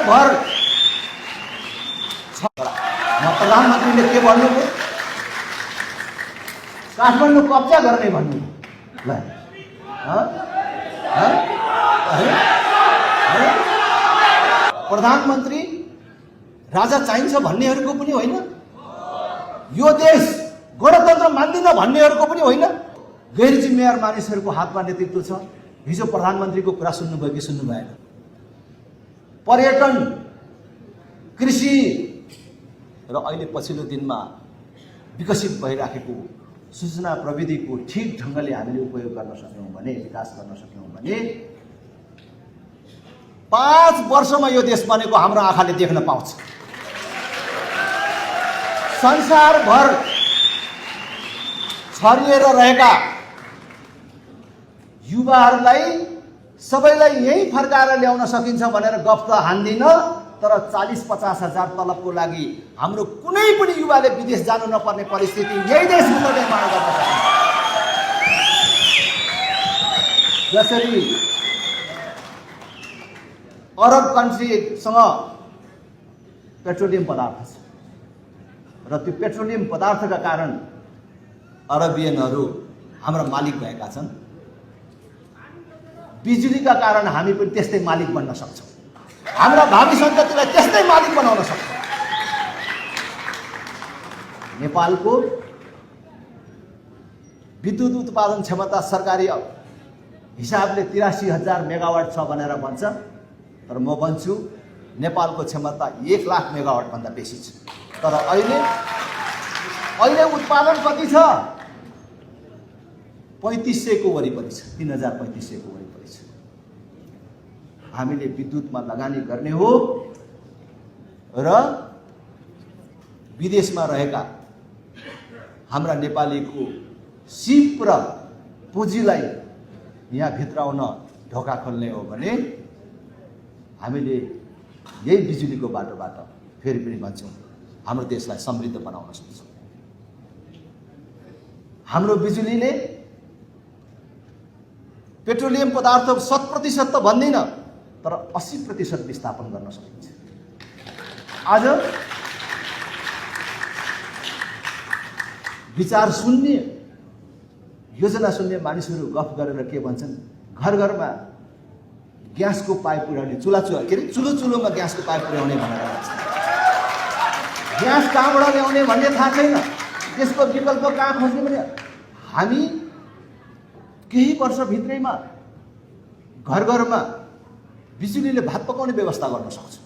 संसारभर प्रधानमन्त्रीले के भन्नुभयो? काठमाडौँ कब्जा गर्ने भन्नुभयो। प्रधानमन्त्री राजा चाहिन्छ भन्नेहरूको पनि होइन, यो देश गणतन्त्र मान्दिन भन्नेहरूको पनि होइन, गैर जिम्मेवार मानिसहरूको हातमा नेतृत्व छ। हिजो प्रधानमन्त्रीको कुरा सुन्नुभयो कि सुन्नु भएन? पर्यटन, कृषि र अहिले पछिल्लो दिनमा विकसित भइराखेको सूचना प्रविधिको ठिक ढङ्गले हामीले उपयोग गर्न सक्यौँ भने, विकास गर्न सक्यौँ भने 5 वर्षमा यो देश बनेको हाम्रो आँखाले देख्न पाउँछ। संसारभर छरिएर रहेका युवाहरूलाई सबैलाई यही फर्काएर ल्याउन सकिन्छ भनेर गफ त हान्दिन, तर 40-50 हजार तलबको लागि हाम्रो कुनै पनि युवाले विदेश जानु नपर्ने परिस्थिति यही देशभित्र निर्माण गर्न सकिन्छ। जसरी अरब कन्ट्रीसँग पेट्रोलियम पदार्थ छ र त्यो पेट्रोलियम पदार्थका कारण अरबियनहरू हाम्रा मालिक भएका छन्। बिजुलीका कारण हामी पनि त्यस्तै मालिक बन्न सक्छौँ, हाम्रा भावी सन्ततिलाई त्यस्तै मालिक बनाउन सक्छौँ। नेपालको विद्युत उत्पादन क्षमता सरकारी हिसाबले 83,000 मेगावाट छ भनेर भन्छ, तर म भन्छु नेपालको क्षमता 1 लाख मेगावाट भन्दा बेसी छ। तर अहिले उत्पादन कति छ? 3500 को वरिपरि छ, 3500 को वरिपरि छ। हामीले विद्युतमा लगानी गर्ने हो र विदेशमा रहेका हाम्रा नेपालीको सिप र पुँजीलाई यहाँ भित्राउन ढोका खोल्ने हो भने हामीले यही बिजुलीको बाटोबाट फेरि पनि भन्छौँ हाम्रो देशलाई समृद्ध बनाउन सक्छौँ। हाम्रो बिजुलीले पेट्रोलियम पदार्थ 100% त भन्दिन, तर 80% विस्थापन गर्न सकिन्छ। आज विचार सुन्ने, योजना सुन्ने मानिसहरू गफ गरेर के भन्छन्? घर घरमा ग्यासको पाइप पुर्याउने, चुलोमा ग्यासको पाइप पुर्याउने भनेर भन्छ। ग्यास कहाँबाट ल्याउने भन्ने थाहा छैन, त्यसको विकल्प कहाँ खोज्ने भने हामी केही वर्षभित्रैमा घर घरमा बिजुलीले भात पकाउने व्यवस्था गर्न सक्छौँ।